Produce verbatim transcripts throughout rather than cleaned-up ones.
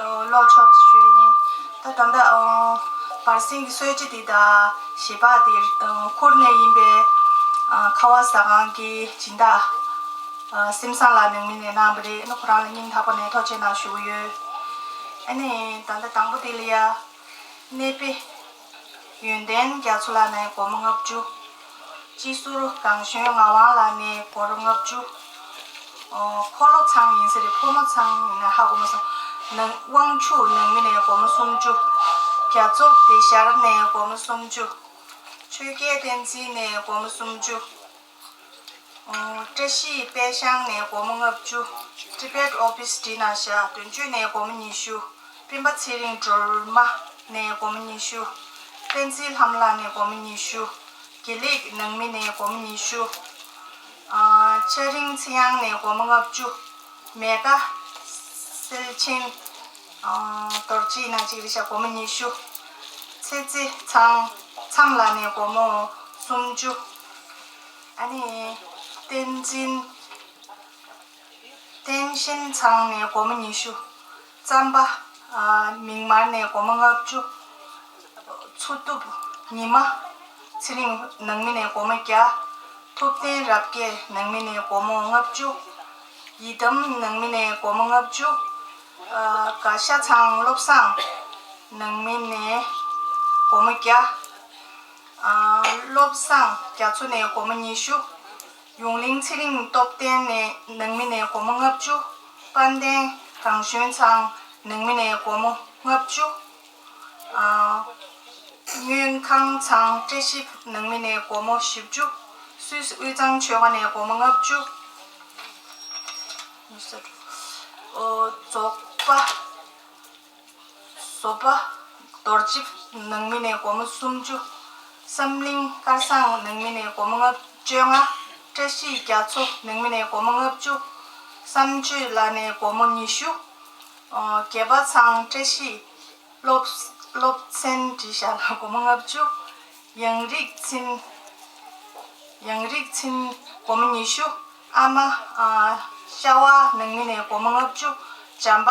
ལོ་ཆོག་ཅིག་ཞུ་ཡིན། ད་ད་ལྟ་བར་གསེང་གི་གསོལ་ཇ་འདི་དང་ཞལ་འབག་འདི་ཁུར་ནས་ཡིན་པའི་ཁ་བ་ཟ་ཁང་གི་སྦྱིན་བདག་སེམས་བཟང་ལགས་ནང་མི་ནས་གནང་བ་རེད། ཨ་ནི་ཁོ་རང་ལ་སྙིང་ཐག་པ་ནས་ཐུགས་རྗེ་ཆེ་གནང་ཞུ་གི་ཡོད། ཨ་ནི་ད་ལྟ་དང་པོ་འདི་ལ་ཡ། གནས་པའི་ཡོན་ཏན་རྒྱ་མཚོ་ལགས་ནས་སྒོར་མོ་ལྔ་བཅུ། སྤྱི་ཟུར་གངས་གཞོན་ངག་དབང་ལགས་ནས་སྒོར་ལྔ་བཅུ། ཨོ། འཁོར་ལོ་ཚང་ཡིན་ས་རེད། ཕོ་མོ་ཚང་ཡིན་ན་ཧ་གོ་མ་སོང་། ནང་དབང་ཕྱུག་ནང་མི་ནས་སྒོར་མོ་སུམ་ཅུ། རྒྱ་མཚོ་བདེ་ཤར་ནས་སྒོར་མོ་སུམ་ཅུ། ཆོས་རྒྱལ་བསྟན་འཛིན་ནས་སྒོར་མོ་སུམ་ཅུ། ཨོ། བཀྲ་ཤིས་དཔལ་ཤང་ནས་སྒོར་མོ་ལྔ་བཅུ། Tibet Office Dinasha དོན་གཅོད་ནས་སྒོར་མོ་ཉི་ཤུ། སྤེན་པ་ཚེ་རིང་སྒྲོལ་མ་ནས་སྒོར་མོ་ཉི་ཤུ། བསྟན་འཛིན་ལྷམ་ལགས་ནས་སྒོར་མོ་ཉི་ཤུ། དགེ་ལེགས་ནང་མི་ནས་སྒོར་མོ་ཉི་ཤུ། ཨ། ཆ་རིང་ཚེ་དབྱངས་ནས་སྒོར་མོ་ལྔ་བཅུ། མེ་ཀ་སེལ་ཆེན། ཨ། རྡོ་རྗེ་ཡིན་ན་གཅིག་རེད་ཤག་སྒོར་མོ་ཉི་ཤུ། ཚེ་རྩེ་ཚང་མཚམས་ལགས་ནས་སྒོར་མོ་སུམ་ཅུ། ཨ་ནི་བསྟན་འཛིན། བསྟན་ཤན་ཚང་ནས་སྒོར་མོ་ཉི་ཤུ། རྩམ་པ། ཨ། མིག་དམར་ནས་སྒོར་མོ་ལྔ་བཅུ། མཚོ་གཏུབ་ཉི་མ། ཚེ་རིང་ནང་མི་ནས་སྒོར་མོ་བརྒྱ། ཐུབ་བསྟན་རབ་རྒྱས་ནང་མི་ནས་སྒོར་མོ་ལྔ་བཅུ། ཡི་དམ་ནང་མི་ནས་སྒོར་མོ་ལྔ་བཅུ། ཨ། དགའ་ཤ་ཚང་བློ་བཟང་ནང་མི་ནས་སྒོར་མོ་བརྒྱ། ཨ། བློ་བཟང་རྒྱ་མཚོ་ནས་སྒོར་མོ་ཉི་ཤུ། ཡུང་གླིང་ཚེ་རིང་སྟོབས་ལྡན་ནས་ནང་མི་ནས་སྒོར་མོ་ལྔ་བཅུ། དཔལ་ལྡན་གངས་གཞོན་ཚང་ནང་མི་ནས་སྒོར་མོ་ལྔ་བཅུ། ཨ། སྔོན་ཁང་ཚང་བཀྲ་ཤིས་ནང་མི་ནས་སྒོར་མོ་བཞི་བཅུ། སུད་སི་དབུས་གཙང་ཆོལ་ཁ་ནས་སྒོར་མོ་ལྔ་བཅུ། ཨོ། རྫོགས་པ། བཟོ་པ་རྡོ་རྗེ་ནང་མི་ནས་སྒོར་མོ་སུམ་ཅུ། བསམ་གླིང་དཀར་བཟང་ནང་མི་ནས་སྒོར་མོ་ལྔ་བཅོ་ལྔ། བཀྲ་ཤིས་རྒྱ་མཚོ་ནང་མི་ནས་སྒོར་མོ་ལྔ་བཅུ། བསམ་སྤྱོད་ལགས་ནས་སྒོར་མོ་ཉི་ཤུ། ཨོ། དགེ་པ་ཚང་བཀྲ་ཤིས་སློབ་སློབ་ཚན་བྲིས་བཞག་ལ་སྒོར་མོ་ལྔ་བཅུ། ཡང་རིག་ཚེ་ཡང་རིག་ཚེ་སྒོར་མོ་ཉི་ཤུ། ཨ་མ། ཨ། ཤ་བ་ནང་མི་ནས་སྒོར་མོ་ལྔ་བཅུ། བྱམས་པ།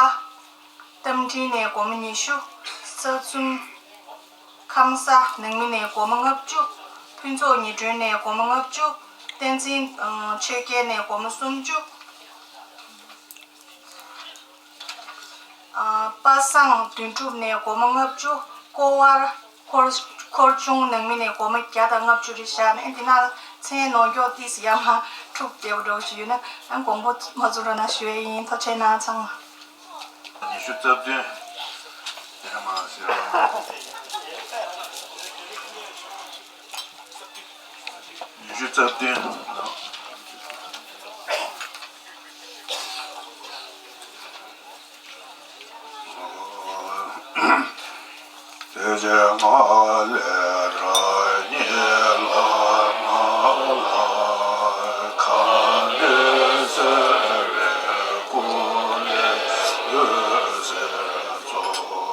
རྟ་མགྲིན་ནས་སྒོར་མོ་ཉི་ཤུ། ས་ཚུན། ཁམས་ས་ནང་མི་ནས་སྒོར་མོ་ལྔ་བཅུ། ཕུན་ཚོགས་ཉི་སྒྲོན་ནས་སྒོར་མོ་ལྔ་བཅུ། བསྟན་འཛིན། ཨ། ཆོས་རྒྱལ་ནས་སྒོར་མོ་སུམ་ཅུ། ཨ། པ་སངས་དོན་གྲུབ་ནས་སྒོར་མོ་ལྔ་བཅུ། ཀོ་བར། འཁོར། འཁོར་ཆུང་ནང་མི་ནས་སྒོར་མོ་བརྒྱ་དང་ལྔ་བཅུ་རེ་བཞག་ནས། འདི་ན་མཚན་ནོར་འཁྱོག་ཏིས་ཡར་མར་འཁྲུག་བསྡད་པ་འདྲ་བོ་ཞིག་ཡོད་ན། ཨ། དགོངས་པ་མ་ཚོམ་རོགས་གནང་ཞུ་ཡས་ཡིན། ཐུགས་རྗེ་གནང་། ཚང་མ། ཉི་ཤུ་རྩ་བདུན། དེ་མ་ཟེར་བ། ཉི་ཤུ་རྩ་བདུན། དེ་རྗེས་མ་ལས་རང་ཉིད་ལ་མ་ལ་གང་འདུལ་ཟེར་བའི་སྐུ་ལས་འོད་ཟེར་ཚོགས།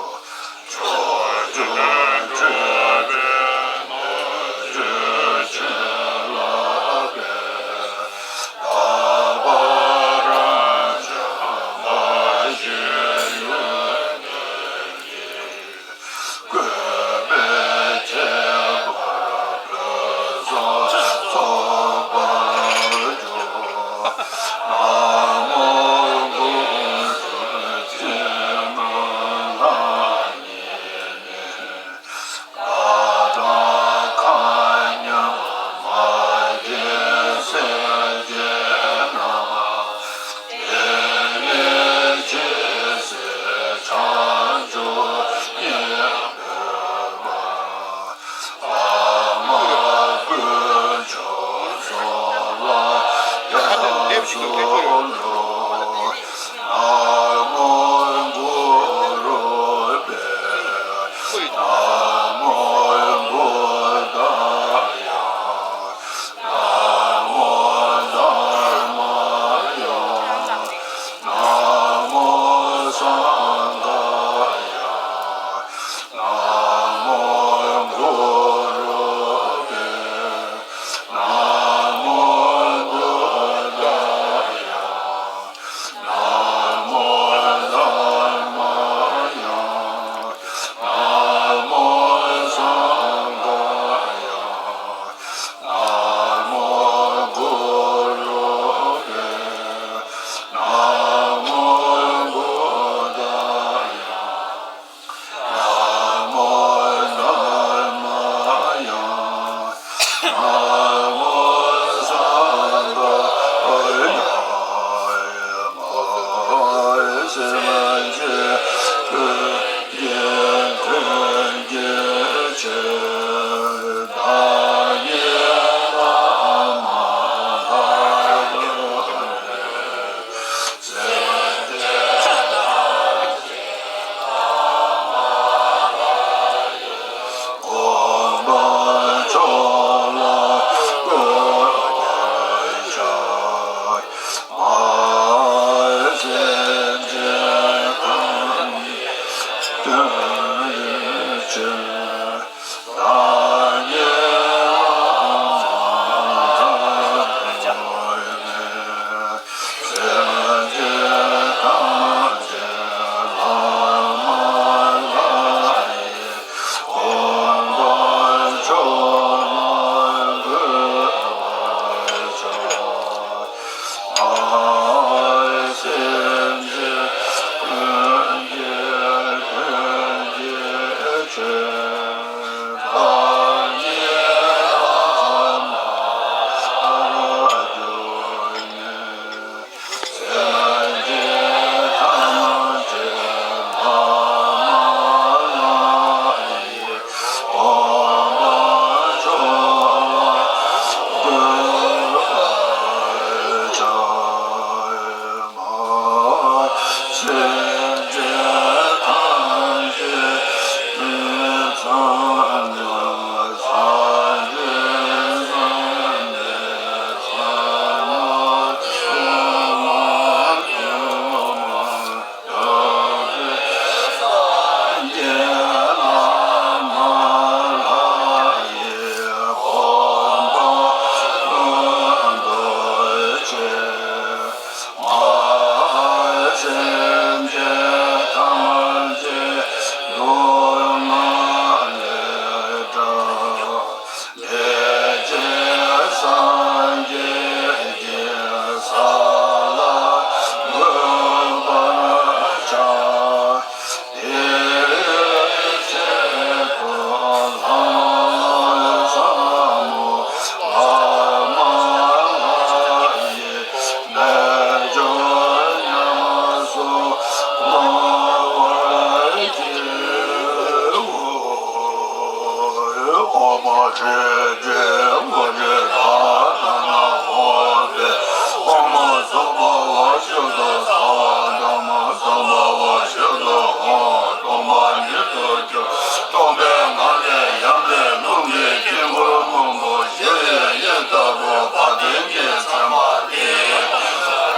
སྟོང་པའི་ངང་ལས་ཡམས་ལས་རླུང་གི་དཀྱིལ་འཁོར་སྔོན་པོ་ཞལ་གཡས་ལྟ་བུ་བ་དན་གྱིས་མཚན་པ་དེ།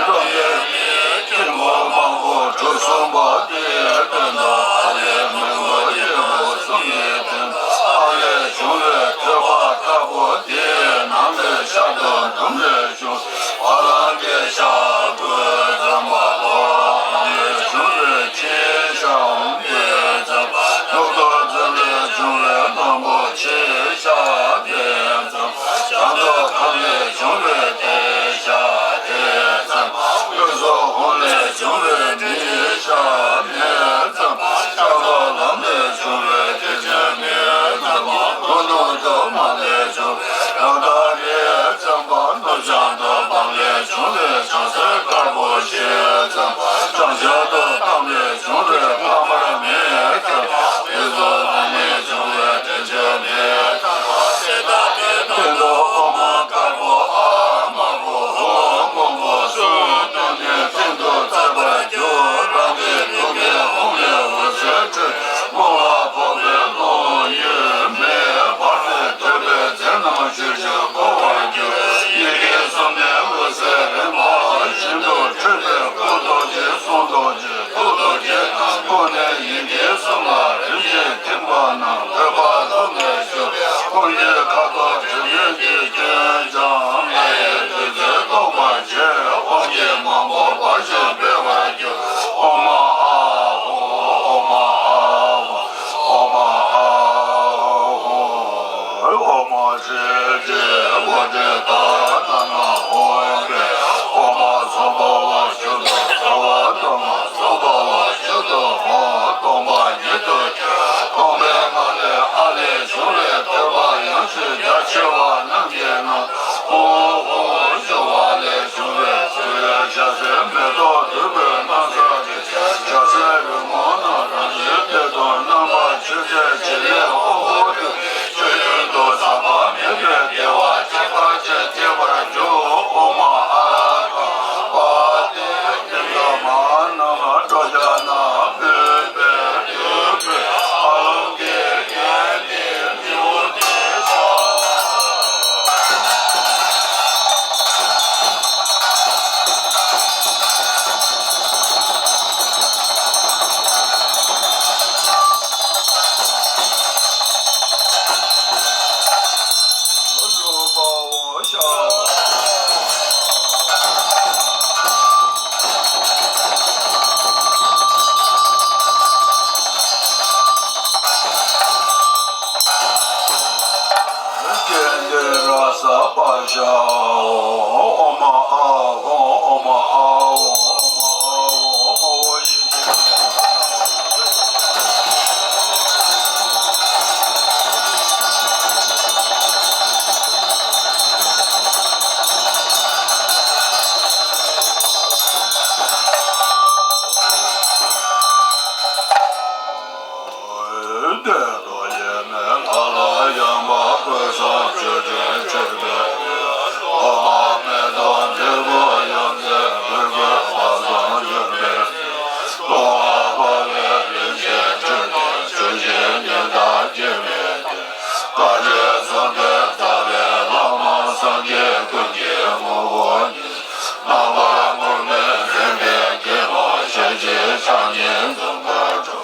རླུང་གི་དཀྱིལ་འཁོར་དམར་པོ་གྲུ་གསུམ་པ་དེའི་སྟེང་དུ་ཨ་ལས་མི་མགོ་སྐྱེ་བོ་གསུམ་གྱི་སྟེང་དུ་ཨ་ལས་བྱུང་བའི་ཐོད་པ་དཀར་པོ་དེའི་ནང་དུ་ཤར་དུ་འབྲུམ་ལས་བྱུང་བ་ལང་གི་ཤ་ཀུན་ཙམ་པ་ལོ་ལ་ཨ་ལས་བྱུང་བའི་ཁྱི་ཤ་འོང་གི་ཙམ་པ་ལོ་ཏོག་ཙམ་ལས་བྱུང་བའི་གླང་པོ་ཆེ་ཤ་དེ་ཙམ། ཤ་མདོག་ཁམས་ལས་བྱུང་བའི་དེ་ཤ་དེ་ཙམ། ལུས་སྲོག་ཧོང་ལས་བྱུང་བའི་མི་ཤ་མེ་ཙམ། ཤ་མདོག་ལམ་ལས་བྱུང་བའི་དེ་ཅན་མེ་ཙམ། ལྷོ་ནུབ་དུ་མ་ལས་བྱུང་བའི་རང་དག་རེ་ཙམ་པ། ནུབ་བྱང་དུ་འབངས་ལས་བྱུང་བའི་བྱང་སེར་དཀར་པོ་ཞེས་ཙམ། བྱང་ཤར་དུ་གཏམ་ལས་བྱུང་བའི་ཁ་དམར་མེ་ཙམ། མི་ཚོགས་ལམ་ལས་བྱུང་བའི་དེ་ཅན་མེ་ཙམ། སྟེང་དུ་འོ་མ་དཀར་པོ་ཨ་དམར་པོ་ཧོ་སྔོན་པོ་གསུམ་བཏོན་ནས་སྟེང་དུ་བརྩེགས་པར་གྱུར། རང་གི་ཐུགས་ཀའི་ཧཱུྃ་ལས་འོད་ཟེར་འཕྲོས། རླུང་ལ་ཕོག་པས་རླུང་གཡོས་མེ་འབར་ཏེ་ཐོད་པའི་རྫས་རྣམས་ཞུ་ཞིང་གོ་བར་གྱུར། ཡི་གེ་གསུམ་ནས་འོད་ཟེར་རིམ་པ་བཞིན་དུ་འཕྲོས་པས་སྐུ་རྡོ་རྗེ་གསུང་རྡོ་རྗེ། ཐུགས་རྡོ་རྗེ་དང་པོ་ནས་ཡི་གེ་གསུམ་ལ་རིམ་བཞིན་ཐིམ་པ་རྣམས་ཐོད་པ་ལྷུམས་ནས་ཞུ། ཀུན་གྱི་ཁ་དོག་དྲི་མེད་ཀྱི་སྐྱོན་སྦྱངས་ལས་བདུད་རྩི་བཟློག་པར་བྱེད། དབང་གི་མང་པོ་འབར་ཞིང་འཕེལ་བར་འགྱུར། ཨོཾ་ཨཱཿཧཱུྃ། ཨོཾ་ཨཱཿཧཱུྃ། ཨོཾ་ཨཱཿཧཱུྃ། ཨོཾ་ཧྲཱིཿ་ཧྲཱིཿ་ཧཱུྃ་ཧྲཱིཿ་ཏ་ན་ན་ཧཱུྃ་ཧྲཱིཿ། ཨོཾ་ཚོམ་བུ་བ་ཤུདྡྷ་སརྦ་དྷརྨ། ཚོམ་བུ་བ་ཤུདྡྷ་ཧཱུྃ། སྟོང་པ་ཉིད་དུ་གྱུར། སྟོང་པའི་ངང་ལས་ཨ་ལས་བྱུང་བའི་ཐོད་པ་ཡང་ཞུ་རྒྱ་ཆེ་བ་རྣམས། ཨོ་ཨོ། སྦྱོར་བ་ལས་བྱུང་བའི་ཚོར་བའི་ཞལ་ཟས་མེ་ཏོག་བདུག་སྤོས་སྣང་གསལ་གྱི་ཞལ་ཟས་རོལ་མོ་རྣམས་རང་བཞིན་གཏེར་སྟོན་རྣམ་པར་ཆོས་སྤྱོད་བྱེད་ལས་དབང་པོ་དུ་ཆོས་ཡུལ་དུ་ཟག་པ་མེད་པའི་བདེ་བ་ཁྱད་པར་ཅན་སྐྱེ་བར་འགྱུར། ཨོཾ་ཨ་ར་ཏ་པ་ཏི་ཏིང་ཀ་མ་ན་མ་ཀྲོ་ཇ་ན་པུ་པེ་ཏུ་པེ་ཨ་ལོ་ཀེ་ཀེ་ཏེ་ཏི་འོ་ཏེ་ཤ། སྐྱེ་འདི་ར་ས་པ་ཤ་ཨོཾ་ཨ་ཧོ་ཨོཾ་ཨ་ཧོ་ཨོཾ་ཨ་ཧོ་ཨོ་ཡེ་ཤེས། དེ་ལྟར་ཡེ་ནས་ལྷ་ལ་ཡང་བ་ཀུན་བཟང་ཆོས་ཀྱི་ཆོས་པའི་འོད། འོག་མ་མེ་ཏོག་འབྲས་བུ་ཡོངས་འཛིན་འོད་ཀྱི་བ་བཟང་འབྱུང་བའི། ལོང་བ་འཕགས་པའི་རིན་ཆེན་ཁྲོད་ནས་ཆོས་བཞིན་ཉི་ཟླ་སྐྱེ་བའི་དུས། བཀའ་དྲིན་གསུམ་ལྡན་རྩ་བའི་བླ་མ་སངས་རྒྱས་ཀུན་གྱི་ངོ་བོ་ཉིད། རྣམ་པར་ངུར་སྨྲིག་རིམ་པས་གྱེན་ལངས་ཞལ་གྱི་ཕྱག་གཉིས་འཛུམ་དཀར་འཕྲོ།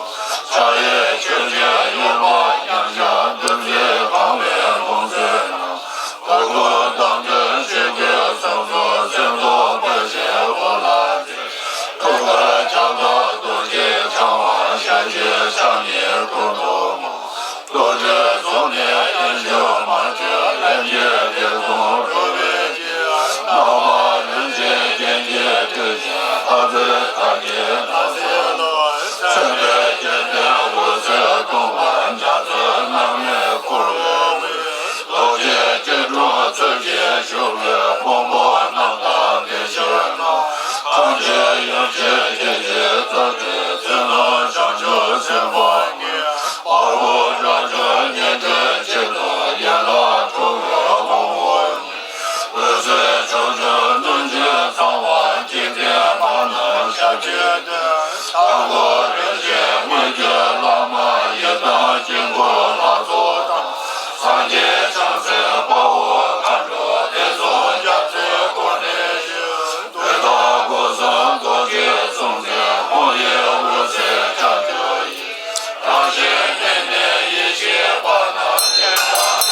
ཕྱག་གཡས་ཆོས་ཀྱི་ཡུ་བ་མཉམ་གཞག་འདུ་འཛི་གང་བའི་ལྷུང་བཟེད་བསྣམས། འོག་ཏུ་མདངས་ལྡན་ཆོས་གོས་སོགས་སུ་སེམས་རྟོག་སྤེལ་ཞིང་འོ་ལ་འཛིན། ཐུགས་ཀར་ཁྱབ་བདག་རྡོ་རྗེ་འཆང་བ་ཞལ་གྱི་ཕྱག་གཉིས་སྐུ་མདོག་སྔོ། རྡོ་རྗེ་གསུམ་ནི་དབྱིངས་ཕྱུག་མ་བཅོས་ལྷན་སྐྱེས་དེར་གསུང་རོལ་པའི་རྗེས། རྣམ་པ་རིན་ཆེན་རྒྱན་གྱིས་སྤྲས་ཤིང་ལྷ་རྫས་དར་གྱི་ནགས་སུ་ལྷུང་། མཚན་དཔལ་གྱི་སྟེང་འོད་ཟེར་སྟོང་པ་འཇའ་ཚོན་སྣང་མེད་འཁོར་བའི་དབུས། རྡོ་རྗེ་སྐྱིལ་ཀྲུང་ཚུལ་གྱིས་བཞུགས་པའི་ཕུང་པོ་རྣམ་དག་བདེ་ཆེན་ལྷ། ཁམས་ཀྱི་ཡུམ་ཆེན་སྐྱེ་མཆེད་རྩ་བྲལ་ཕྱི་ནང་བྱང་ཆུབ་སེམས་དཔའ་བརྒྱད། བ་སྤུ་དགྲ་བཅོམ་ཉི་ཟླའི་ཕྱེད་དུ་ཡན་ལག་འཁྲུགས་པའི་དབང་པོ་ཉིད། འོད་ཟེར་ཕྱོགས་བཅུར་གནོན་ཅིང་གཙང་བ་འཇིག་རྟེན་མ་ནམ་ཞབས་ཀྱི་སྟེང་། དང་པོ་རིན་ཆེན་དངོས་ཀྱི་བླ་མ་ཡི་དམ་དཀྱིལ་འཁོར་ལྷ་ཚོགས་དང་། སངས་རྒྱས་བྱང་སེམས་དཔའ་བོ་མཁའ་འགྲོ་དེ་ཚོ་རྒྱ་མཚོའི་སྒོ་ནས་བཞུགས། བོད་ཟླ་སྒོ་གསུམ་རྡོ་རྗེ་སྲོང་བཙན་ཧཱུྃ་ཡིག་འོད་ཟེར་ཕྱག་རྒྱ་ཡིས། རང་བཞིན་གནས་ནས་ཡེ་ཤེས་དཔལ་རྣམས་སྤྱན་དྲངས།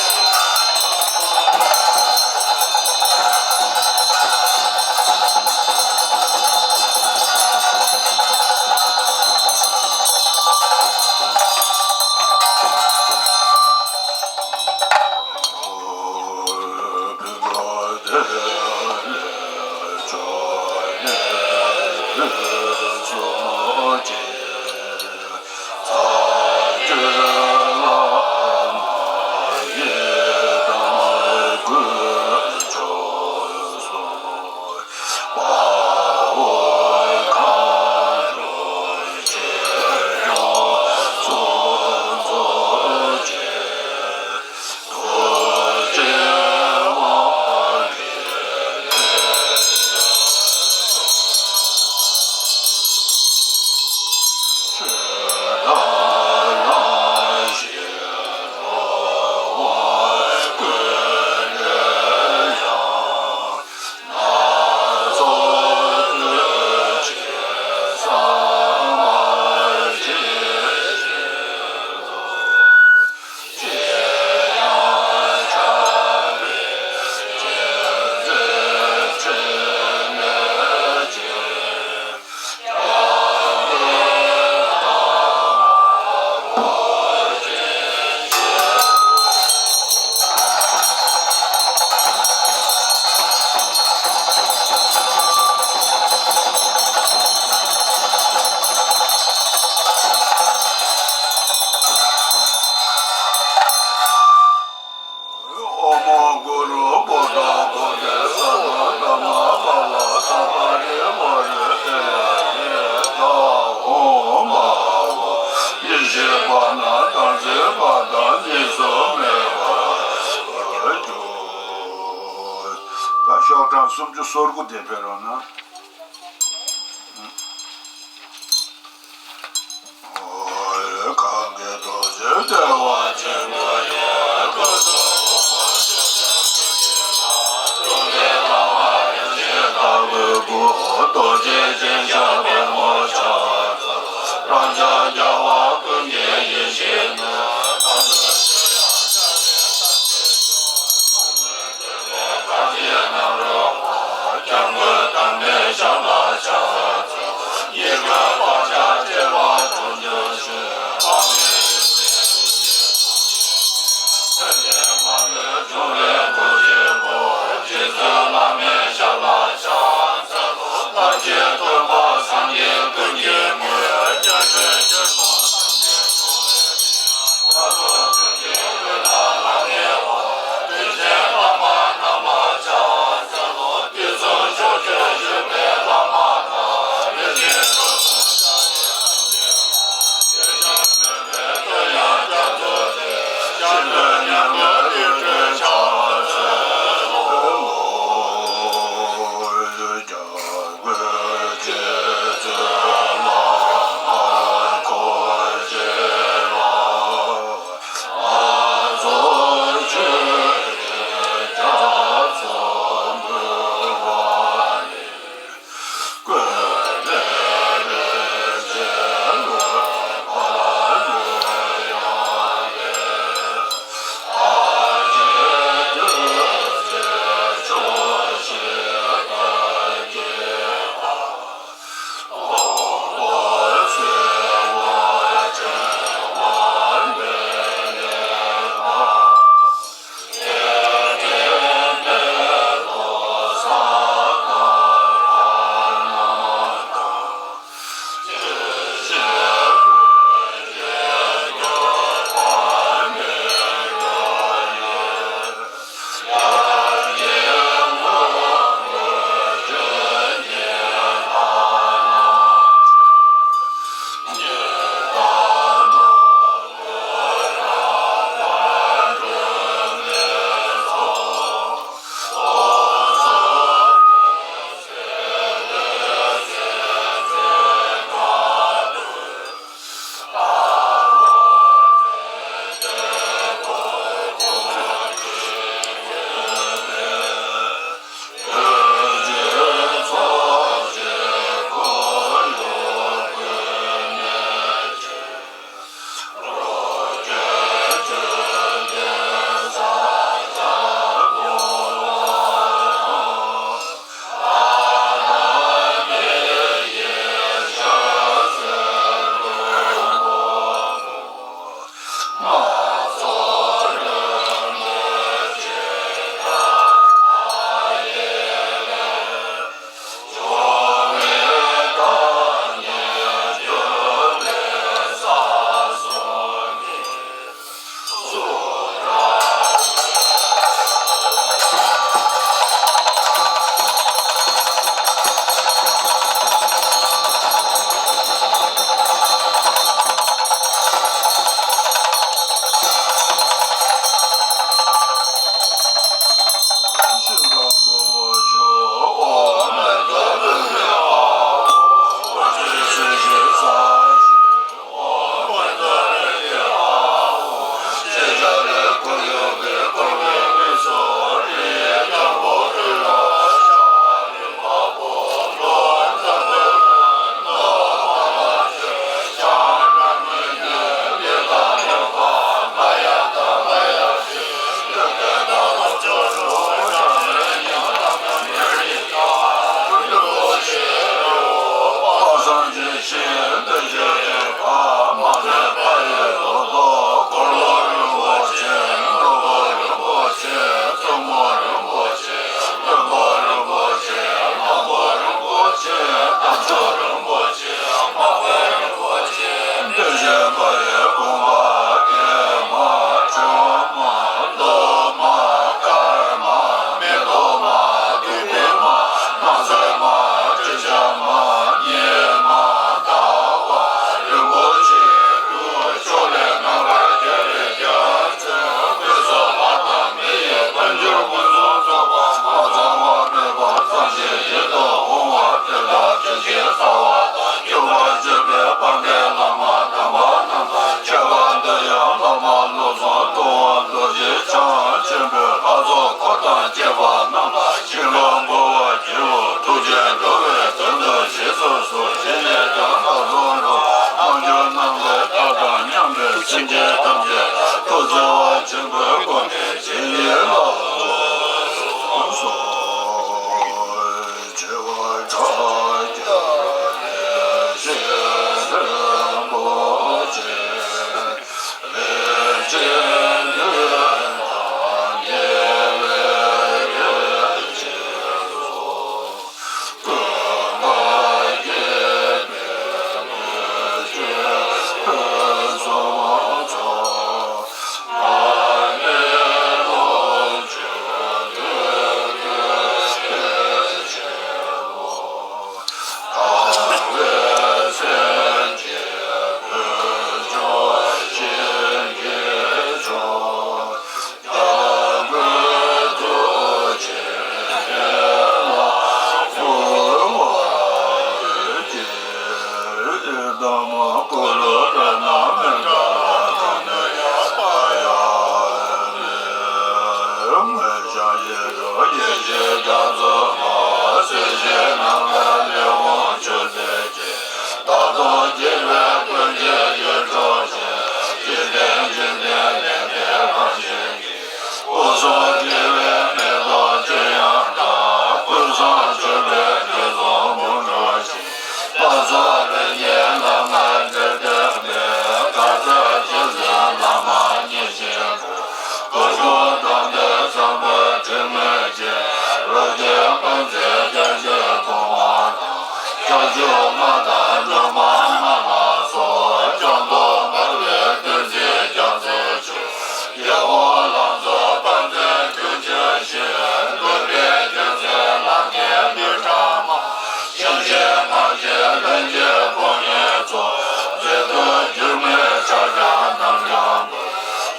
རང་སུམ་ཅུ་སོ་དགུ་དེ་ཕེབས་རོགས་གནང་། གང་གི་ཐུགས་རྗེ་བདེ་བ་ཆེན་པོ་ཡི་སྐུ་གསུང་ཐུགས་སྨོན་ལམ་ལ་རིན་ཆེན་ལྟ་བུའི་སྐུ། རྡོ་རྗེ་འཆང་ཞབས་པད་མོ་ཕྱག་འཚལ་ལོ། རབ་འབྱམས་རྒྱལ་བ་ཀུན་གྱི་ཡེ་ཤེས་ནི། ཡེ་ཤེས་རྒྱ་མཚོ་ལ། སྲིད་ཞིའི་ནམ་མཁའ་ལས་འོངས་ཆོས་མཛད་ཅིང་། བདག་དང་སྐྱེ་བོ་ཀུན་གྱི་ཡིད་འཕྲོག་ཅིང་། འཇིག་རྟེན་འཇིག་རྟེན་ལས་འདས་རང་བཞིན་གྱིས། སྐུ་གསུམ་དགེ་བའི་མེ་ཏོག་ཅན་ཡང་དག། ཀུན་བཟང་མཆོད་པའི་དྲི་བསུང་འབུམ་འཁྲུགས་ཤིང་། ལྷ་ཚོགས་ལྷུན་གྱིས་ལམ་སྣ་འདྲེན་བསྟན་པའི། མཁའ་ཟས་ཆུ་སྲིན་ལྷ་མ་ཡིན་ཞིང་། སྐུ་གསུང་ཐུགས་ཀྱི་ཟབ་མོའི་དྲི་མས་བསྐྱེད། རོ་བརྒྱའི་དཔལ་མཛོད་རྒྱ་མཚོས་གང་བ་དང་། བྱང་ཆུབ་ལྷ་དང་སྒྲོལ་མ་མ་ལ་སོགས། བྱང་དུ་འཕགས་པའི་བདུད་རྩིའི་རྒྱ་མཚོ་ཆུ། ཡེ་ཧོ་ལྷ་མཛོད་དཔལ་མཛོད་གྱུར་ཅིག་ཤིང་། འདུས་པའི་རྒྱ་མཚོའི་ལྷ་སྐལ་ལུས་ཕྲ་མ། ཞིང་གཤེགས་མ་སྐྱེས་ལྷན་སྐྱེས་ཕོ་ཉའི་ཚོགས། མཛོད་དུ་གྱུར་མོས་ཕྱག་རྒྱ་རྣམས་ཀྱང་འབུལ།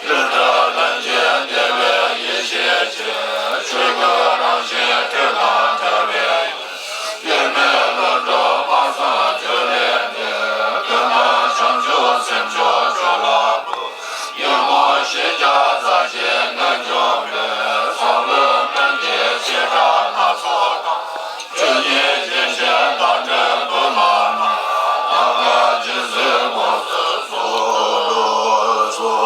སྤྲིན་བྲལ་ལྷན་ཅིག་བདེ་བའི་ཡེ་ཤེས་ཀྱི། ཆོས་སྐུ་རང་བཞིན་སྤྲིན་དང་འདྲ་བའི། སྐྱེ་མེད་ལྷུན་གྲུབ་སྨྲ་བསམ་བརྗོད་ལས་འདས། དོན་དམ་བྱང་ཆུབ་སེམས་མཆོག་སྤྱོད་ལ་འབུལ། ཉོན་མོངས་ཞེན་ཆགས་རྩ་བཞིའི་ངན་འབྱུང་པས། བསམ་བློའི་སྨན་གྱི་བྱེ་བྲག་སྣ་ཚོགས་དང་། ཆོས་ཉིད་སྐྱེ་མཆེད་བདག་འདྲའི་འབུམ་རམས་ནི། ནམ་མཁའ་འཇིགས་སུ་རྨོངས་སུ་གསོལ་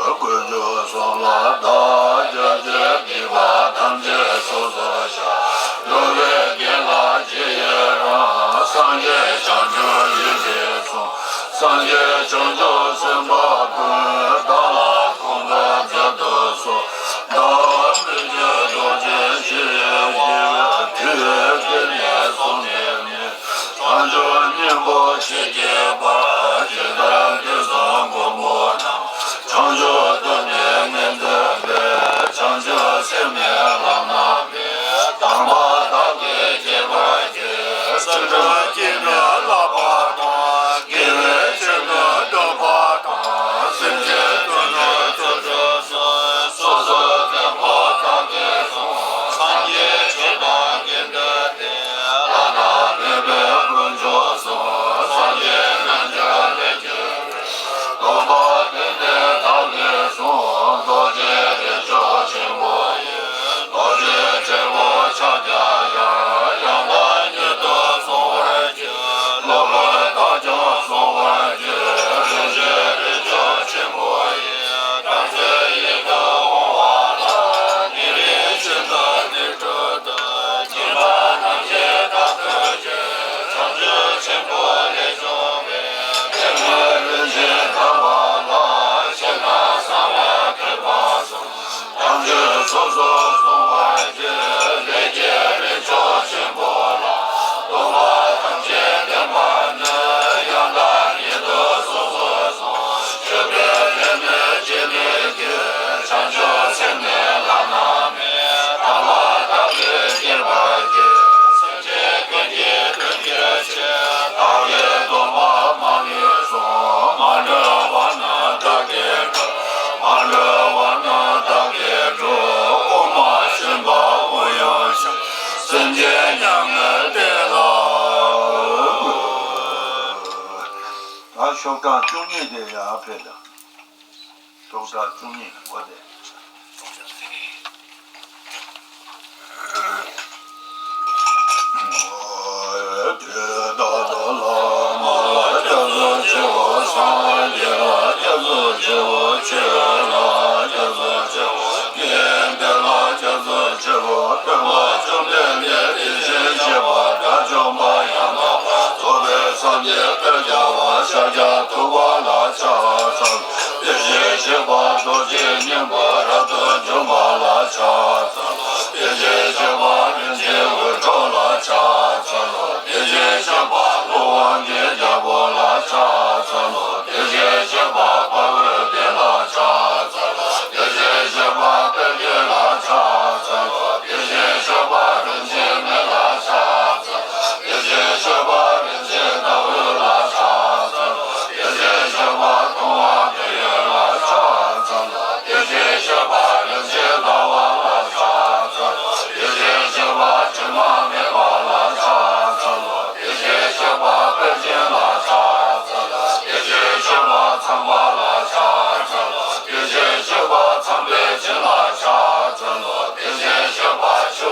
ལོ། ཀུན་འབྱུང་གསུམ་ལ་བདག་སྐྱབས་མཆི། སྡིག་པ་ཐམས་ཅད་སོ་སོར་བཤགས། འགྲོ་བའི་དགེ་ལ་རྗེས་ཡི་རང་། སངས་རྒྱས་བྱང་ཆུབ་ཡེ་ཤེས་གསུམ། སངས་རྒྱས་བྱང་ཆུབ་སེམས་དཔའ་ཀུན། བདག་ལ་དགོངས་པའི་མཛད་དུ་གསོལ། བདག་མི་བསྐྱོད་རྡོ་རྗེ་ཡེ་ཤེས་ཀྱི། དུས་ཀུན་ནས་བཟུང་སྟེ་ནི། བྱང་ཆུབ་སྙིང་པོ་མཆིས་ཀྱི་བར། ཇི་ལྟར་དུས་གསུམ་མགོན་པོ་རྣམས། བྱང་ཆུབ་ཏུ་ནི་ངེས་འཛིན་པའི། བྱང་ཆུབ་སེམས་ནི་བླ་ན་མེད། དམ་པ་བདག་གིས་བསྐྱེད་པར་བགྱི། སེམས་ཅན་སྐྱེ་མེད་བསླབ་པ་དང་། དགེ་བའི་ཆོས་ནི་སྒྲུབ་པ་དང་། སེམས་ཅན་དོན་ནི་རྫོགས་སུ་གསོལ། སོ་སོའི་དོན་ཀུན་བདག་གིས་བཟུང་། སངས་རྒྱས་ཆོས་དང་དགེ་འདུན་ཏེ། བླ་ན་མེད་པའི་དཀོན་མཆོག་གསུམ། སངས་རྒྱས་རྣལ་འབྱོར་ལས་གྱུར་པའི། སྟོན་པ་དོན་ལྡན་བདག་གིས་བཟུང་། རྡོ་རྗེ་རིགས་མཆོག་ཆེན་པོ་ཡི། རྡོ་རྗེ་དྲིལ་བུ་ཕྱག་རྒྱ་ཡང་། ཡང་དག་ཉིད་དུ་བཟུང་བར་བགྱི། སློབ་དཔོན་བདག་ཀྱང་བཟུང་བར་བགྱི། རིན་ཆེན་རིགས་མཆོག་ཆེན་པོ་ཡི། དམ་ཚིག་ཡིད་དུ་འོང་བ་ལ། ཉེ་རིང་ཤིན་ཏུ་ནས་སྤྲོས་ཏེ། སྦྱིན་པ་རྣམ་བཞི་དག་ཏུ་བགྱི། བྱང་ཆུབ་ཆེན་པོ་ལས་བྱུང་བའི། ལེགས་སྨོན་རིན་ཆེན་དག་པ་ལ། ཕྱི་ནང་གསང་བ་ཐེག་པ་གསུམ། ཐམས་ཅད་སོ་སོར་བཟུང་བར་བགྱི། ལས་ཀྱི་རིགས་མཆོག་ཆེན་པོ་ལ། སྟོན་པ་ཐམས་ཅད་བསྟེན་པ་ནི། ཡང་དག་ཉིད་དུ་སོ་སོར་བཟུང་། ཆོས་པའི་ལས་ནི་བགྱིས་མི་བགྱིད། བྱང་ཆུབ་སེམས་ནི་བླ་ན་མེད། དམ་པ་བདག་གིས་བསྐྱེད་པར་བགྱི། སེམས་ཅན་ཀུན་གྱི་དོན་གྱི་ཕྱིར། བདག་གིས་སྟོན་པ་མ་ལུས་བཟུང་། མ་འདྲ་བ་རྣམས་བདག་གིས་སྒྲུབ། མ་འདྲ་བ་རྣམས་བདག་གིས་སྒྲུབ། དབུ་མ་ཆེན་པོ་དབུ་ཡོད་ཕྱིར། སེམས་ཅན་མྱ་ངན་འདས་ལ། ད་ཤོག་གྲངས་བཅུ་གཉིས་དེ་ཡར་ཕེབས་དང་། ཤོག་གྲངས་བཅུ་གཉིས་འོ་དེ། དེ་ལ་སྐྱབས་སུ་མཆིའོ། སངས་རྒྱས་ལ་སྐྱབས་སུ་མཆིའོ། ཆོས་ལ་སྐྱབས་སུ་མཆིའོ། དགེ་འདུན་ལ་སྐྱབས་སུ་མཆིའོ། སྟོན་པ་བཅོམ་ལྡན་འདས་དེ་བཞིན་གཤེགས་པ་དགྲ་བཅོམ་པ་ཡང་དག་པར་རྫོགས་པའི་སངས་རྒྱས་དཔལ་རྒྱལ་བ་ཤཱཀྱ་ཐུབ་པ་ལ་ཕྱག་འཚལ་ལོ། དེ་བཞིན་གཤེགས་པ་རྡོ་རྗེ་སྙིང་པོ་རབ་ཏུ་འཇོམས་པ་ལ་ཕྱག་འཚལ་ལོ། དེ་བཞིན་གཤེགས་པ་རིན་ཆེན་འུད་སྒྲོགས་ལ་ཕྱག་འཚལ་ལོ། དེ་བཞིན་གཤེགས་པ་ཀླུ་དབང་གི་རྒྱལ་པོ་ལ་ཕྱག་འཚལ་ལོ། དེ་བཞིན་གཤེགས་པ་དཔའ་བོའི་གདན་ལ་ཕྱག་འཚལ་ལོ། དེ་བཞིན་གཤེགས་པ་དཔལ་གྱི་ལ་ཕྱག་འཚལ་ལོ། དེ་བཞིན་གཤེགས་པ་རིན་ཆེན་མེ་ལ་ཕྱག་འཚལ་ལོ། དེ་བཞིན་གཤེགས་པ་རིན་ཆེན་ཟླ་འོད་ལ་ཕྱག་འཚལ་ལོ། དེ་བཞིན་གཤེགས་པ་མཐོང་བ་མི་ཡུལ་ལ་ཕྱག་འཚལ་ལོ། དེ་བཞིན་གཤེགས་པ་རིན་ཆེན་ཟླ་བ་ལ་ཕྱག་འཚལ་ལོ། དེ་བཞིན་གཤེགས་པ་དྲི་མ་མེད་པ་ལ་ཕྱག་འཚལ་ལོ། དེ་བཞིན་གཤེགས་པ་དཔལ་ཆེན་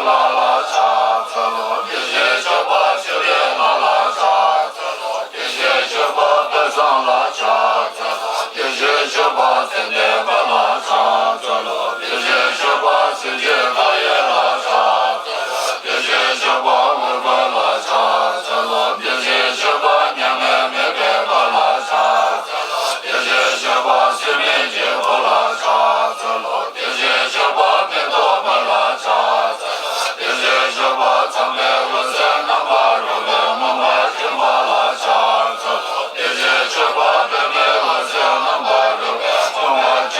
ལ་ལ་ཕྱག་འཚལ་ལོ། དེ་བཞིན་གཤེགས་པ་ཆོས་ཀྱི་ལྷ་ལ་ཕྱག་འཚལ་ལོ། དེ་བཞིན་གཤེགས་པ་དཔལ་བཟང་ལ་ཕྱག་འཚལ་ལོ། དེ་བཞིན་གཤེགས་པ་ཙན་དན་དཔལ་ལ་ཕྱག་འཚལ་ལོ། དེ་བཞིན་གཤེགས་པ་སེང་གེ་མཐའ་ཡས་ལ་ཕྱག་འཚལ་ལོ། དེ་བཞིན་གཤེགས་པ་འོད་དཔལ་ལ་ཕྱག་འཚལ་ལོ། དེ་བཞིན་གཤེགས་པ་མྱ་ངན་མེད་པའི་དཔལ་ལ་ཕྱག་འཚལ་ལོ། དེ་བཞིན་གཤེགས་པ་སྲེད་མེད་ཀྱི་འཁོར་ལ་ཕྱག་འཚལ་ལོ། དེ་བཞིན་གཤེགས་པ་མེ་ཏོག་དཔལ་ལ་ཕྱག་འཚལ་ལོ། དེ་བཞིན་གཤེགས་པ་ཚངས་པའི་འོད་ཟེར་རྣམ་པར་རོལ་པའི་མོས་པ་སྦྱིན་པ་ལ་ཕྱག་འཚལ་ལོ། དེ་བཞིན་གཤེགས་པ་པདྨའི་འོད་ཟེར་རྣམ་པར་རོལ་པའི་མོས་པ་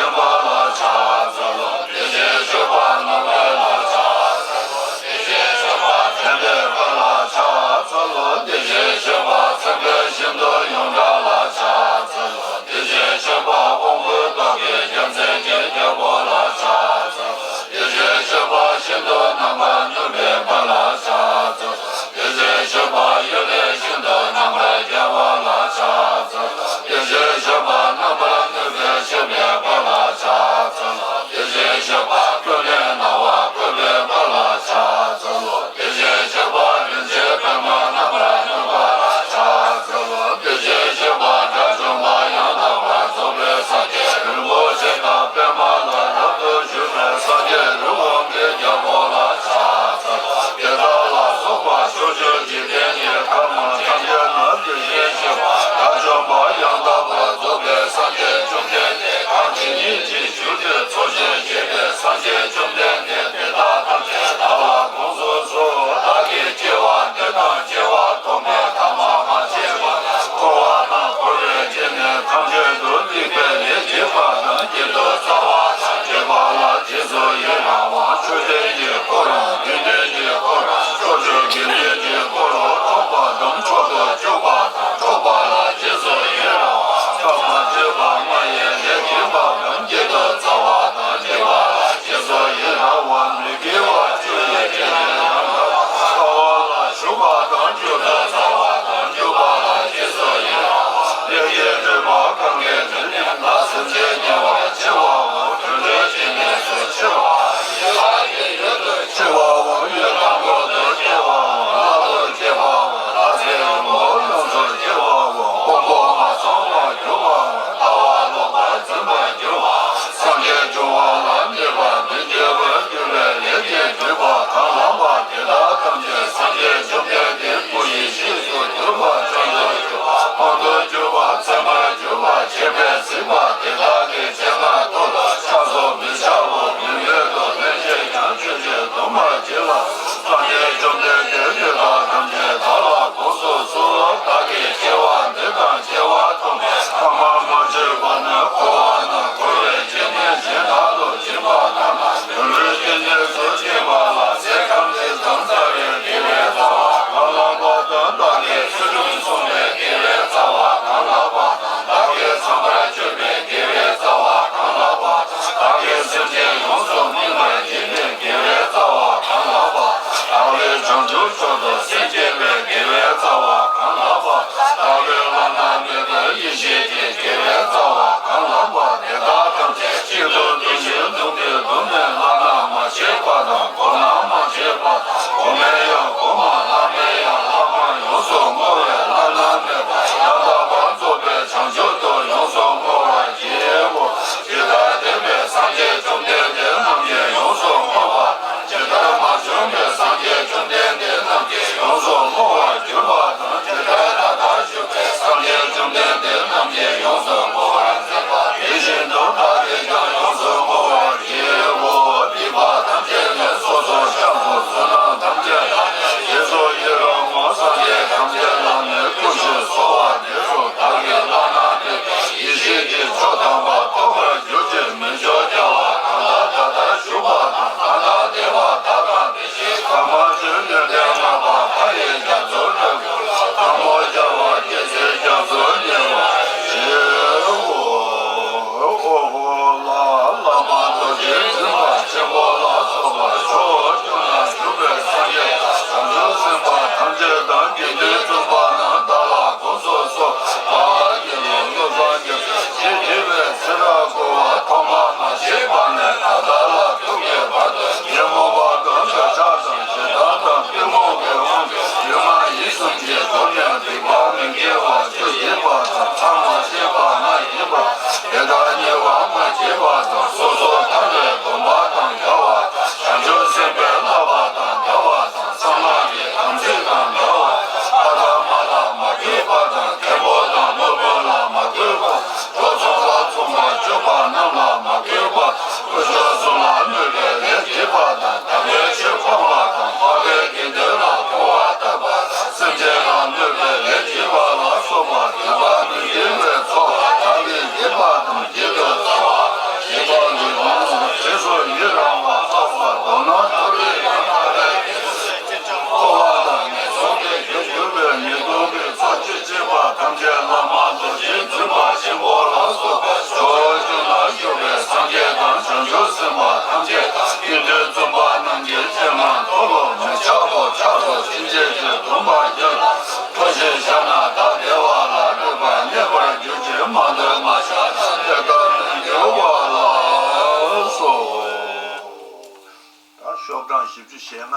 ཤོག་གྲངས་བཞི་བཅུ་ཞེ་ལྔ།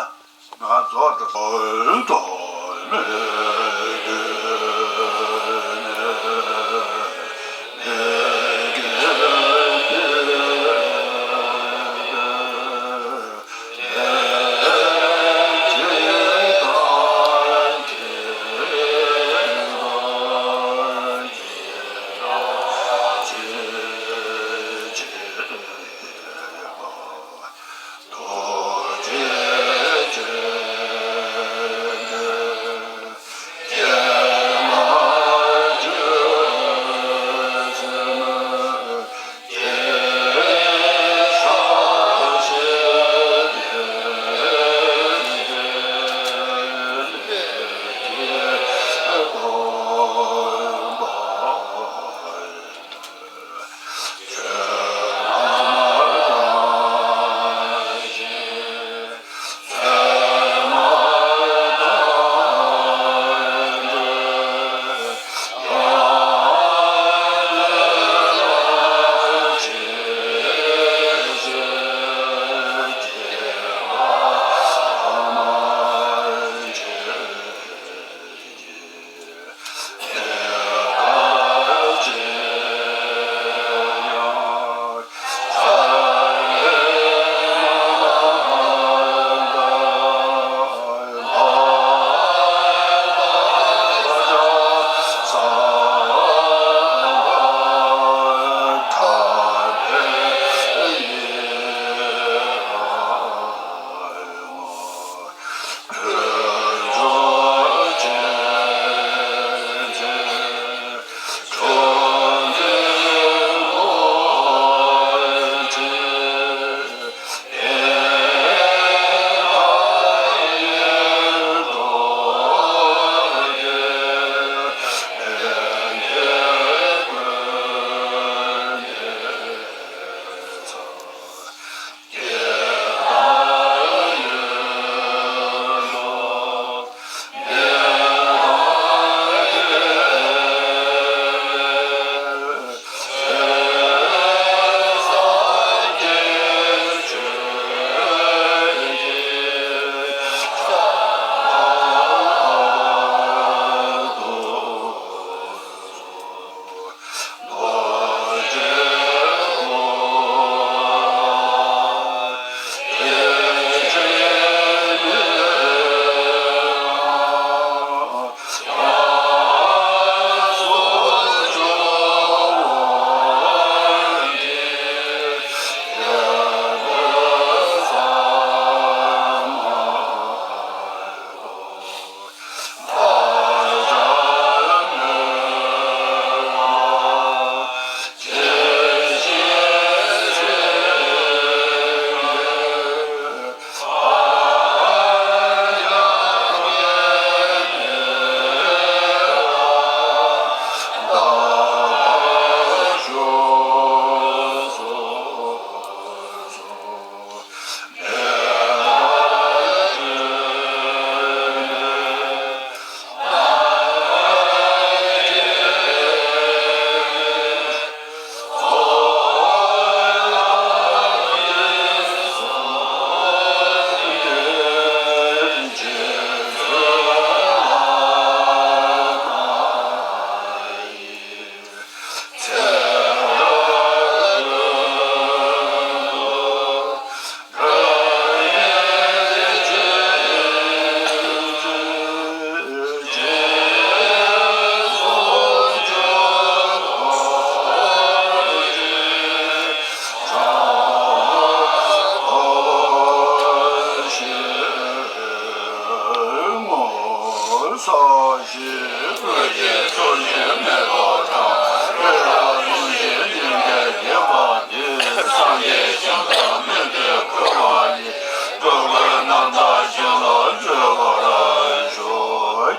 ང་རྫོགས་འགྲོ།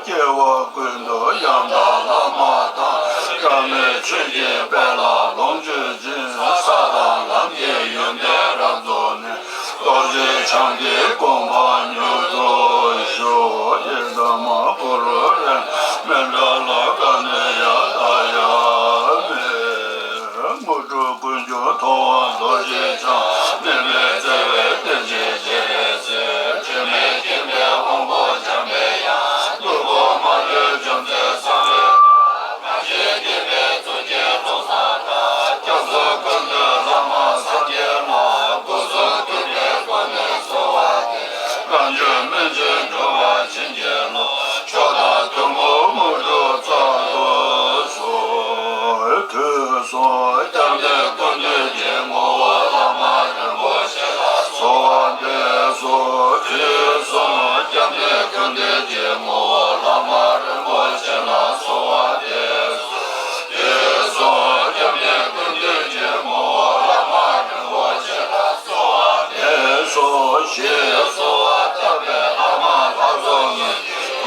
སྐྱེ་བ་ཀུན་ཏུ་ཡང་དག་བླ་མ་དང་། སྐྱབས་གནས་ཆོས་ཀྱི་དཔལ་ལ་ལོངས་སྤྱོད་ཅིང་། ས་དང་ལམ་གྱི་ཡོན་ཏན་རབ་རྫོགས་ནས། རྡོ་རྗེ་འཆང་གི་གོ་འཕང་མྱུར་དུ་ཞུ། ཡེ་ཛ་མ་ཀུ་རུ་རེ་མཎྜལ་ཀ་ནེ་ཡ་ད་ཡ་མེ། དངོས་གྲུབ་ཀུན་འབྱུང་ཐོབ་པར་རྡོ་རྗེ་འཆང་། མི་མེད་བརྩེ་བའི་རྟེན་ཅིག་བྱེད།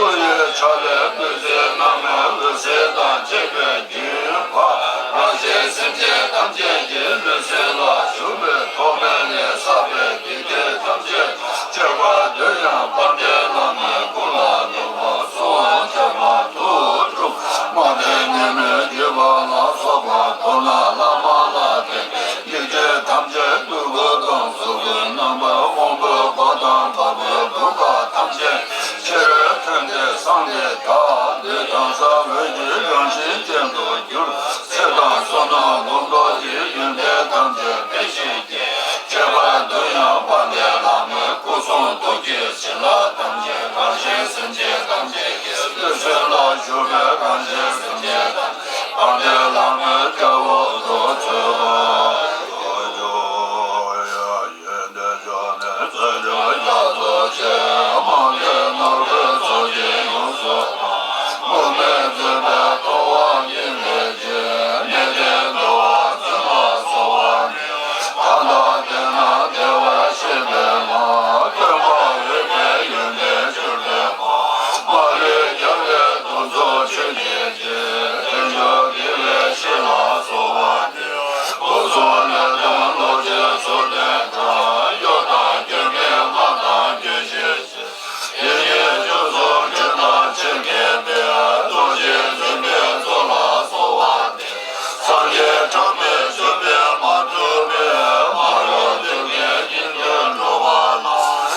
ཡི་ཕྱག་ལས་འབུལ་ཚུལ་རྣམ་སྨིན་འོད་ཟེར་དང་བཅས་པའི་རྒྱུན་ཕར་རང་གཞན་སེམས་ཅན་ཐམས་ཅད་ཀྱི་ལུས་སེམས་ལ་ཞུགས་པའི་ཐོག་མེད་ནས་བསགས་པའི་སྡིག་སྒྲིབ་ཐམས་ཅད་ཁྱད་པར་དུ་ཡང་དཔལ་ལྡན་བླ་མའི་སྐུ་ལ་གཏུགས་པ་གསོལ་བ་འདེབས་པ་དུས་དྲུག་མ་ལྡན་ཉི་མའི་བརྒྱུད་པ་ལ་སོགས་པ་མདོར་ན་བླ་མ་ལ་བརྟེན་པའི་སྡིག་སྒྲིབ་ཐམས་ཅད་སྤྲུལ་སྐུ་དང་གཟུགས་སྐུ་རྣམ་པ་དབང་པོའི་སྒོ་དང་བ་སྤུའི་བུམ་པ་ཐམས་ཅད་ཕྱི་རོལ་ཐིམ་སྟེ་སངས་རྒྱས་དག་ལུས་དང་ས་འོད་ཀྱི་རང་བཞིན་ཅན་དུ་གྱུར། ཚེ་དང་བསོད་ནམས་སྒོམ་རྡོག་གི་ཡོན་ཏན་ཐམས་ཅད་འཕེལ་ཞིང་རྒྱས། ཁྱད་པར་དུ་ཡང་དཔལ་ལྡན་བླ་མའི་སྐུ་གསུང་ཐུགས་ཀྱི་བྱིན་རླབས་ཐམས་ཅད་རང་གཞན་སེམས་ཅན་ཐམས་ཅད་ཀྱི་ལུས་སེམས་ལ་ཞུགས་པས་རང་གཞན་སེམས་ཅན་ཐམས་ཅད་དཔལ་ལྡན་བླ་མའི་སྐྱབས་འོག་ཏུ་འཚོལ་བར་ཤོག། ཡོན་ཏན་འབྱུང་གནས་རྩེ་གཅིག་རྒྱ་མཚོ་ཆེ། རྨང་གི་ནོར་བུའི་ཚོགས་ཀྱིས་ཡོངས་སུ་གང་། དམིགས་མེད་འཛིན་པའི་མཐོང་བ་ཉིད་ལས་སྐྱེས། གནས་བརྟན་འགྲོ་བ་ཀུན་ལ་གསོལ་བ་འདེབས། གང་དག་བདེ་ན་བདེ་བར་གཤེགས་པའི་ངང་། སྟོན་པ་འོད་དཔལ་ཡོན་ཏན་གྱུར་པའི་དབང་། མ་ལུས་རྒྱལ་བའི་གདུང་འཚོབ་མཆོད་ཅིང་བརྗོད། དལ་འབྱོར་བདེ་བའི་གཤིས་ལ་གསོལ་བ་འདེབས། སྐུ་གསུང་ལས་དང་ལོངས་སྤྱོད་གསོལ་སྟོན་དང་། གཡོ་དང་སྐྱོན་མེད་དམར་དང་སྐྱོན་ཞེས་བྱ། ཡིད་གཉིས་སྦྱོར་སོགས་སྐྱོན་དང་ཕྱིར་མི་ལྡན། རྡོ་རྗེ་འཛིན་པའི་གཙོ་ལ་གསོལ་བ་འདེབས། སངས་རྒྱས་གྲངས་མེད་འབྱུང་བས་མ་གྲུབ་པའི། མ་རུངས་སྡུག་བསྔལ་ཉིད་དུ་འགྲོ་བ་ལ།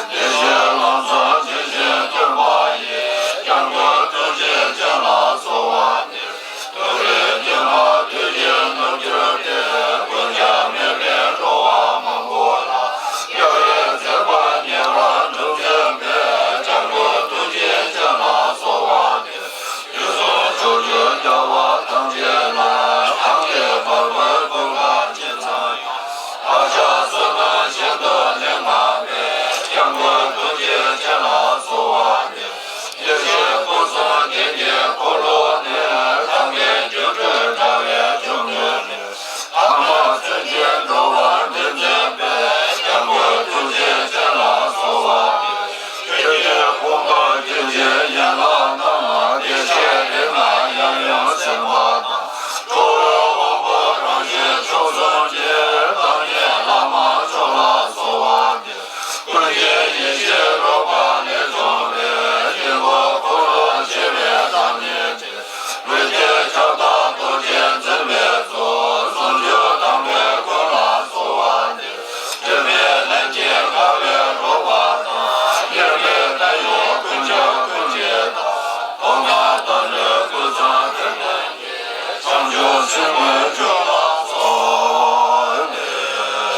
བདེ་གཤེགས་ལམ་བཟང་ཇི་བཞིན་སྟོན་པ་ཡི། སྐྱབས་མགོན་ཐུགས་རྗེ་ཅན་ལ་གསོལ་བ་འདེབས། ཐུགས་རྗེ་ཉིད་མ་དུས་ཀྱི་རྣམ་འགྱུར་ཏེ། ཀུན་ཀྱང་མི་ཕན་འགྲོ་བ་མང་པོ་ལ། སྐྱབས་རེ་མཛད་པ་ཉེ་བར་འགྲུབ་མཛད་པའི། སྐྱབས་མགོན་ཐུགས་རྗེ་ཅན་ལ་གསོལ་བ་འདེབས། དུས་གསུམ་ཕྱོགས་བཅུའི་རྒྱལ་བ་ཐམས་ཅད་ལ། གང་གི་བར་པའི་ཀུན་དགའ་ཇི་ཙམ་ཡང་། བག་ཆགས་བསོད་ནམས་ཤིན་ཏུ་ལེགས་བསྔགས་པའི། སྐྱབས་མགོན་ཐུགས་རྗེ་ཅན་ལ་གསོལ་བ་འདེབས། བདེ་གཤེགས་སྐུ་གསུམ་རྒྱན་གྱི་འཁོར་ལོ་ནས། ཐབས་མཁས་སྒྱུ་འཕྲུལ་དྲ་བའི་འབྱུང་པོ་ནས། ཐ་མ་ཚུན་ཆད་འགྲོ་བ་འདྲེན་མཛད་པའི། སྐྱབས་མགོན་ཐུགས་རྗེ་ཅན་ལ་གསོལ་བ་འདེབས། ཆོས་ཀྱི་ཕུང་པོ་སྐྱེ་མཆེད་ཡན་ལག་རྣམས། བདེ་གཤེགས་རིགས་ལྔ་ཡབ་ཡུམ་སེམས་དཔའ་དང་། ཁྲོ་བོའི་དབང་པོ་རང་བཞིན་མཆོག་གསུམ་གྱི། བདག་ཉིད་བླ་མ་མཆོག་ལ་གསོལ་བ་འདེབས། ཀུན་གྱི་ཡེ་ཤེས་རོལ་པ་ལས་བྱུང་བའི། དཀྱིལ་འཁོར་འཁོར་ལོ་ཆེ་བའི་བདག་ཉིད་དེ། འོད་ཀྱི་ཆར་དང་རྡོ་རྗེ་འཛིན་པའི་ཚོགས། ཟུང་འཇུག་དང་པོའི་ཀུན་ལ་གསོལ་བ་འདེབས། སྒྲིབ་པའི་རླན་གྱིས་ཀ་བའི་རོལ་པ་དང་། དབྱེར་མེད་ད་ཡོད་ཀུན་ཁྱབ་ཀུན་གྱི་བདག་སྟོང་གང་དོན་ལུས་སྐུ་མཚོན་ཐུབ་བསྟན་གྱི། བྱང་ཆུབ་སེམས་དངོས་བཅུད་ལ་གསོལ་བ་འདེབས།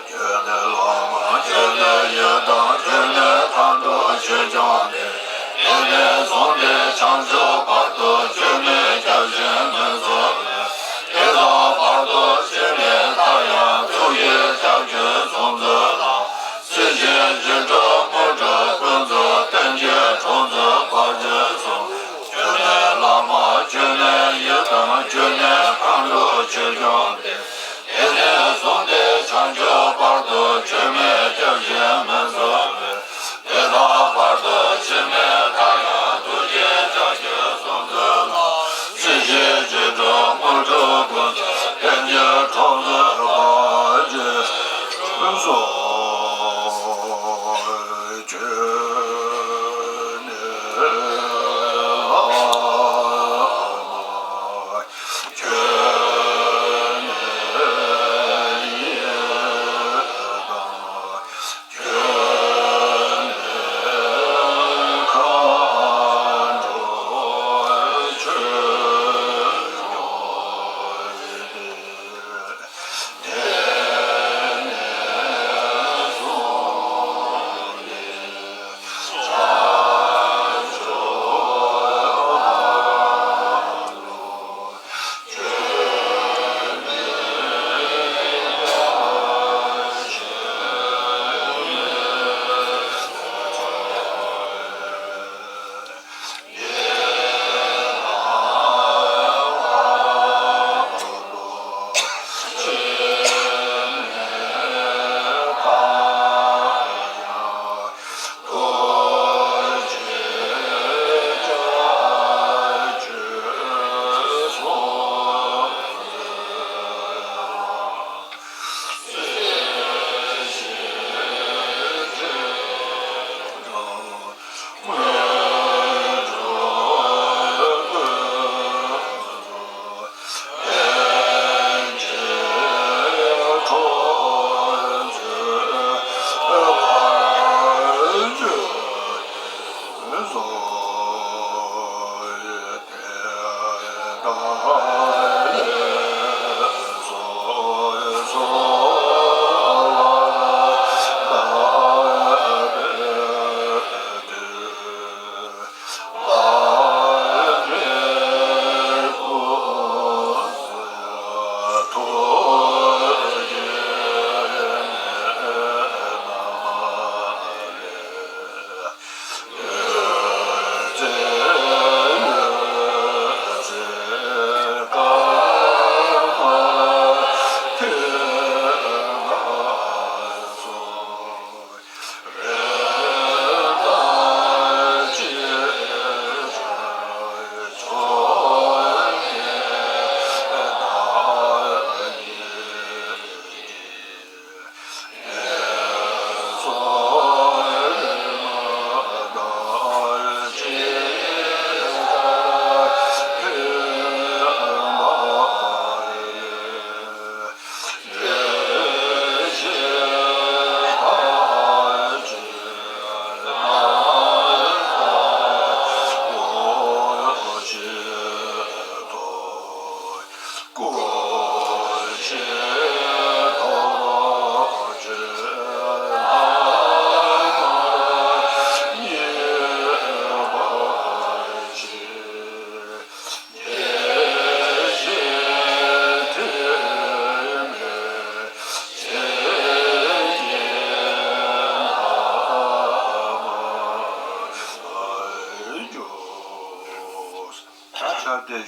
ཁྱོད་ནི་བླ་མ་ཁྱོད་ནི་ཡི་དམ་ཁྱོད་ནི་མཁའ་འགྲོ་ཆོས་སྐྱོང་དེ། དེ་ནས་བཟུང་སྟེ་བྱང་ཕྱོགས་བར་དུ་སྐྱོན་མེད་སྐྱབས་སྦྱིན་མི་བཟོད་པའི། དེ་དག་བར་དུ་སྐྱོན་མེད་མཐའ་ཡང་ཐུགས་ཀྱི་ལྕགས་ཀྱུས་བཟུང་མཛོད་ལ། སྲིད་ཞིའི་རྗེས་འགྲོ་དངོས་གྲུབ་ཀུན་སྩོལ་རྟེན་གྱི་གྲོང་ཚོ་བར་ཆད་སོལ། ཁྱོད་ནི་བླ་མ་ཁྱོད་ནི་ཡི་དམ་ཁྱོད་ནི་མཁའ་འགྲོ་ཆོས་སྐྱོང་དེ། དེ་ནས་བཟུང་སྟེ་བྱང་ཕྱོགས་བར་དུ་སྐྱོན་མེད་སྐྱབས་སྦྱིན་མི་བཟོད་པའི། དེ་དག་བར་དུ་སྐྱོན་མེད་མཐའ་ཡང་ཐུགས་ཀྱི་ལྕགས་ཀྱུས་བཟུང་མཛོད་ལ། སྲིད་ཞིའི་རྗེས་འགྲོ་དངོས་གྲུབ་ཀུན་སྩོལ་རྟེན་གྱི་གྲོང་ཚོ་བར་ཆད་སོལ། ཁྱོད་ནི་བླ་མ། ཁྱོད་ནི་ཡི་དམ། ཁྱོད་ནི་མཁའ་འགྲོ་ཆོས་སྐྱོང་དེ། དེ་ནས་བཟུང་སྟེ།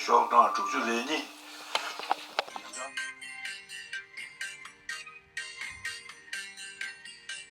ཤོག་གྲངས་དྲུག་ཅུ་རེ་གཉིས།